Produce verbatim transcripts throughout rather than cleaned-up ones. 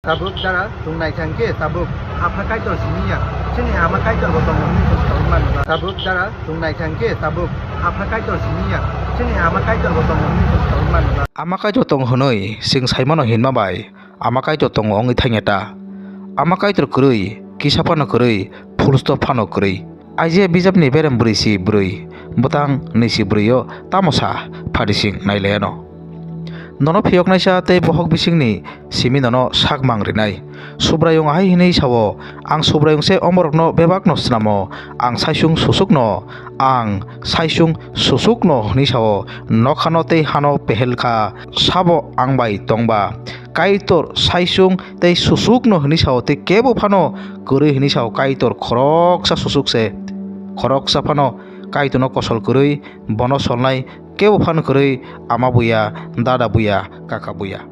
Tabuk dara chwng naithang khe tabuk Apha Kaitor simi ya, chini Ama Kaitor bo tongo hwnwi chwng saui mano. Tabuk dara chwng naithang khe tabuk Apha Kaitor simi ya, chini Ama Kaitor bo tongo hwnwi chwng saui mano. Ama Kaitor tongo hwnwi chwng sai mano hinma bai Ama Kaitor tongo wngwi thangya ta? Ama Kaitor kwrwi, kisa phano kwrwi, full stop phano kwrwi. Isaiah bijapni berem bwrwi si bwrwi, bwtang nwi si bwrwi o tamo sa pharising nai laiano. Nono phiyoknaisa tei bohok bisingni simi nono sak mang rinai. Subraiyung ahai hwnwi sao, "Ang Subraiyung se omorokno bebakno snamo, ang saisung susukno, ang saisung susukno," hwnwi sao, "Nokhano tei hano pehel kha, sabo ang bai tong ba." Kaitor saisung tei susukno hwnwi sao, tei kebo phano kwrwi hwnwi sao, Kaitor khoroksa susuk se. Khoroksa phano Kaitorno kosol kwrwi, bono solnai kebo phano kwrwi ama buya, dada buya, kaka buya.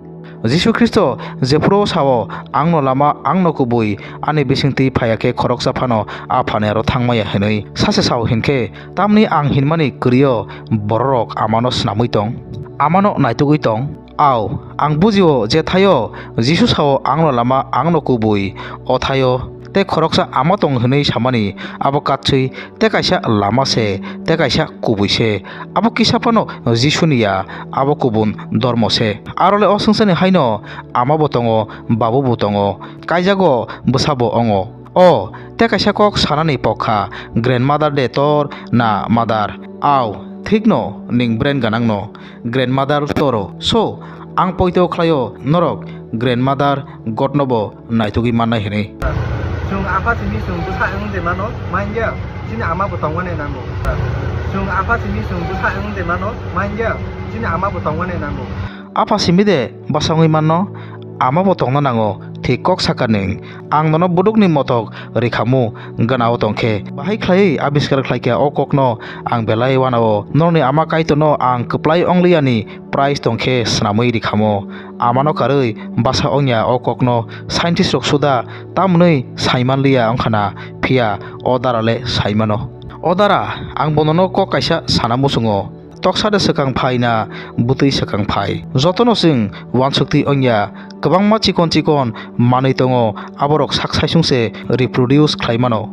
Jisu Khristo jephuru sao, "Angno lama, angno kubui, ani bisingtwi phaiya khe khoroksa phano Aphani aro thangmaya," hwnwi sacha sao hinkhe, tamni ang hinmani kwrwio bororok amano snamwi tong, amano naitugwi tong. Au, ang bujio je thaio Jisu sao, "Angno lama, angno kubui," o thaio tei khoroksa ama tong hwnwi samani abo katswi tei kaisa lama se, tei kaisa kubui se. Abo kisa phano Jisuni ya, abo kubun dormo se. Arole o swngcharni haino ama bo tongo, babu bo tongo, kaijago bwsa bo ongo. O, tei kaisa kok sanani pokha, grandmother de tor na mother? Au, thikno, ning brain ganangno, grandmother toro. So, ang poito khlaio norok grandmother godno bo naitugwi mannai hwnwi. Chwng apha simi chwng bwsa wng de mano, manya chini ama bo tongmani nango. Chwng apha simi chwng bwsa wng de mano, manya chini ama bo tongmani nango. Apha simi de bwsa wngwi manno, ama bo tongna nango, thik kok saka nwng. Ang nono budukni motok rikhamu, ganao tongkhe. Bahai khlaiwi abiskar khlaikha o kokno ang belai wanao. Norokni ama Kaitorno ang kwplai ongliyani prize tongkhe swnamwi rikhamo. Amano karwi bwsa wngya o kokno scientist rok suda tamwnwi saimanliya wngkhana, phiya o dara le saimano. O dara, ang bo nono kok kaisa sana muchungo. Toksa de swkang phai na bwtwi swkang phai? Jotono chwng uansukti wngya, kwbangma chikon chikon manwi tongo, aborok sak saisung se reproduce khlai mano.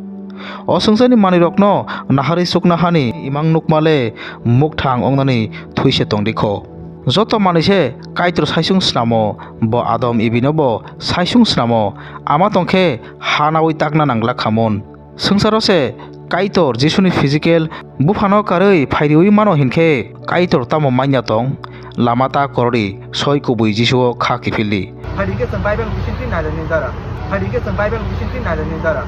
O swngcharni manwirokno naharwi chukna hani imang nukma le mukthang wngnani thwi se tong di kho. Joto manwi se Kaitor saisung snamo, bo Adam Ibino bo saisung snamo, ama tong khe ha naui takna nang glak kha mun. Swngcharo se Kaitor Jisuni physical buphano karwi phairiwi mano hinkhe Kaitor tamo manya tong? Lama ta korodi soi kubui Jisuo kha kiphildi. Phaidi khe chwng Bible bisingtwi nailaini dara. Phaidi khe chwng Bible bisingtwi nailaini dara.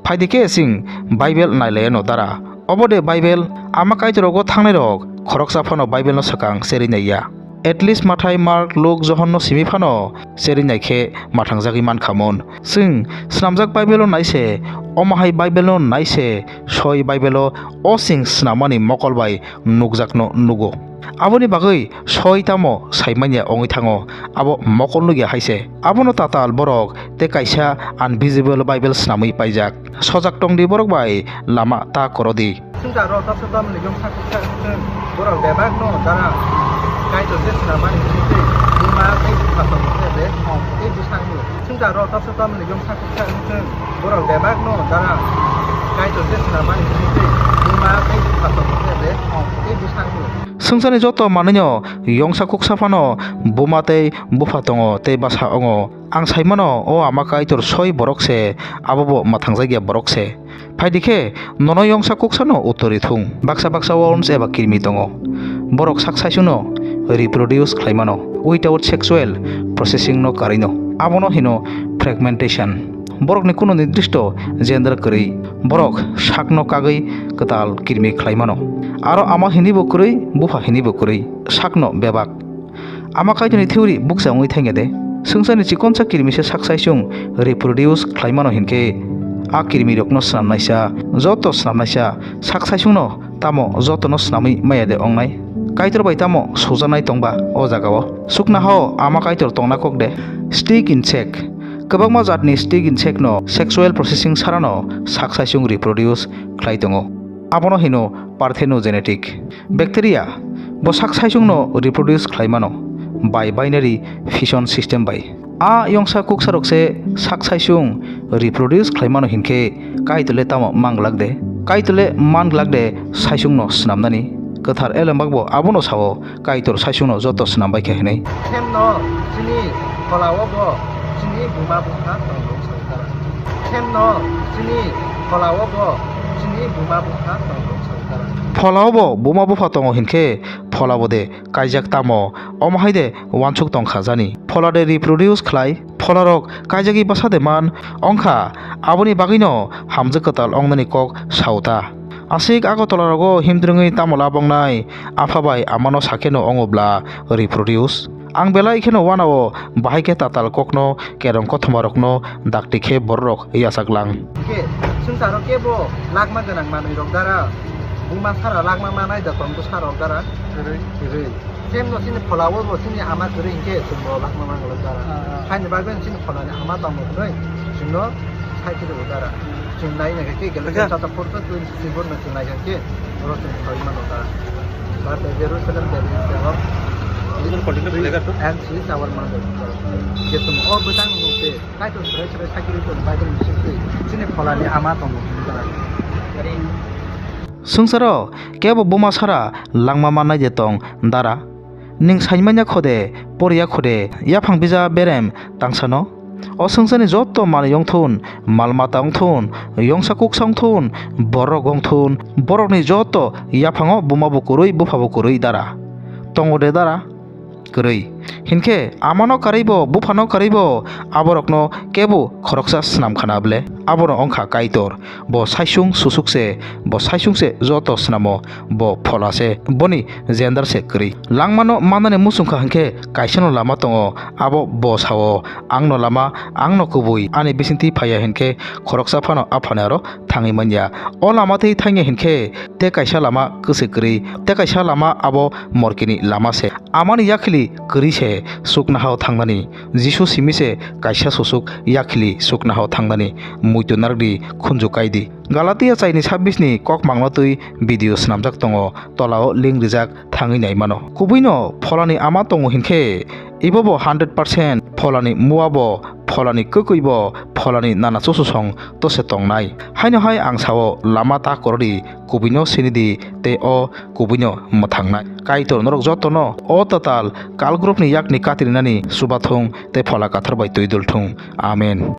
Phaidi khe chwng Bible nailaiano dara. Obo de Bible, ama Kaitorogo thangnairok khoroksa phano Bible no swkang cherwi naiya. At least Mathai, Mark, Luk, Johon no simi phano cherwi nai khe mathangjagwi mankha mun. Chwng swnamjak Bible o nai se, omo hai Bible no nai se, soi Bible o o chwng swnamani mokol bai nukjakno nugo. Aboni bagwi soi tamo saimanya wngwi thango, abo mokol nukya hai se. Abono tatal borok tei kaisa unvisible Bible swnamwi paijak. Sojak tongdi borok bai, lama ta korodi. Swngchar rok topsa topmani yongsa kuksa wngthung, borok bebak no dara Kaitor je swnamani bisingtwi buma tei bupha tongo khe je thong tei bwsakni. Swngchar rok topsa topmani yongsa kuksa wngthung, borok bebak no dara Kaitor je swnamani bisingtwi buma tei bupha tongo khe je thong tei bwsakni. Swngcharni joto manwino yongsa kuksa phano buma tei bupha tongo tei bwsa wngo. Ang sai mano, o Ama Kaitor soi borok se, abo bo mwthangjakya borok se. Phaidi khe, nono yongsa kuksano uttori thung. Baksa baksa worms eba kirmi tongo. Borok sak saisungno reproduce khlai mano, without sexual processing no karwi no. Abono hino fragmentation. Borokni kunu nirdisto gender kwrwi. Borok sakno kagwi kwtal kirmi khlai mano. Aro ama hinibo kwrwi, bupha hinibo kwrwi. Sakno bebak. Ama Kaitorni theory bukcha wngwi thangya de? Swngcharni chikonsa kirmisa sak saisung reproduce khlai mano hinkhe, a kirmirokno snamnaisa, joto snamnaisa, sak saisungno tamo jotono snamwi maya de wngnai? Kaitor bai tamo sujanai tongba o jagao? Sukna hao Ama Kaitor tongna kok de? Stick insect. Kwbangma jatni stick insect no sexual processing sarano sak saisung reproduce khlai tongo. Abono hino parthenogenetic. Bacteria bo sak saisungno reproduce khlai mano bai binary fission system bai. A yongsa kuksarok se sak saisung reproduce khlaimano hinkhe Kaitorle tamo manglak de? Kaitorle manglak de saisungno snamnani? Kwthar Elembakbo abono sao, Kaitor saisungno joto snambaikha hinwi. Khemno chini pholao bo chini buma bupha tongmung sautara. Khemno chini pholao bo chini buma bupha tongmung sautara. Pholao bo buma bupha tongo hinkhe pholabo de kaijak tamo? Omo hai de uansuk tongkha jani? Phola de reproduce khlai? Pholarok kaijagwi bwsa de man wngkha? Aboni bagwino hamjwk kwtal wngnani kok sao ta? Aswk Agartala rogo himdrwngwi tamo lab wngnai? Apha bai amano sakheno wngo bla reproduce? Ang belai kheno uanao bahai khe tatal kokno kerong kothomarokno dakti khe bororok yachak lang. Hwnkhe swngcharo kebo lakma gwnang manwirok dara, buma sara lakma manai da tongo sarok dara? Kwrwi. Kwrwi. Same no chini pholao bo chini ama kwrwi hinkhe chwngbo lakma manglok dara. Ah, ah. Haini bagwi chini pholani ama tongo hwnwi chwngno sai khe rw dara. Chwng nai nai khe gele. Acha. Chata porto chwng sibor no chwng nai khe oro chwng sawi mano dara. But the Jerusalem, there is the Lord. Even continue to like that, and she is our mother. Je chwng o bwtang no khe Kaitor srai srai sai khe rw Bible ni simi chini pholani ama tongo hwnwi dara. Swngcharo kebo buma sara langma mannai de tong dara? Nwng saimanya khode, poriya khode, yaphang bija berem tangsano? O swngcharni joto manwi wngthun, mal mata wngthun, yongsa kuksa wngthun, borok wngthun, borokni joto yaphango buma bo kwrwi, bupha bo kwrwi dara? Tongo de dara? Kwrwi. Hinkhe amano karwibo, buphano karwibo, aborokno kebo khoroksa snam khana bwle? Abono wngkha Kaitor. Bo saisung susuk se, bo saisung se joto snamo, bo phola se, boni gender se kwrwi. Langmano mannani muchungkha hinkhe kaisano lama tongo, abo bo sao, "Angno lama, angno kubui, ani bisingtwi phaiya hinkhe khoroksa phano aphani aro thangwi manya." O lama twi thangya hinkhe te kaisa lama kwswi kwrwi, te kaisa lama abo morkini lama se. Amani yakhili kwrwi se suknahao thangnani. Jisu simi se kaisa susuk yakhili suknahao thangnani. Muitu narwkdi, khunju kaidi. Galatia chaini sabbish ni kokmangno twi video swnamjak tongo, tolao link rijak thangwi nai mano. Kubuino pholani ama tongo hinkhe, ibobo hundred percent pholani mua bo, pholani kwkwi bo, pholani nana chuchusong tose tongnai. Haino hai ang sao, lama ta korodi, kubuino sinidi tei o kubuino mwthangnai. Kaitor norok jotono o tatal kalgrupni yakni katirinani chubathung tei Phola Kathar bai twi dulthung. Amen.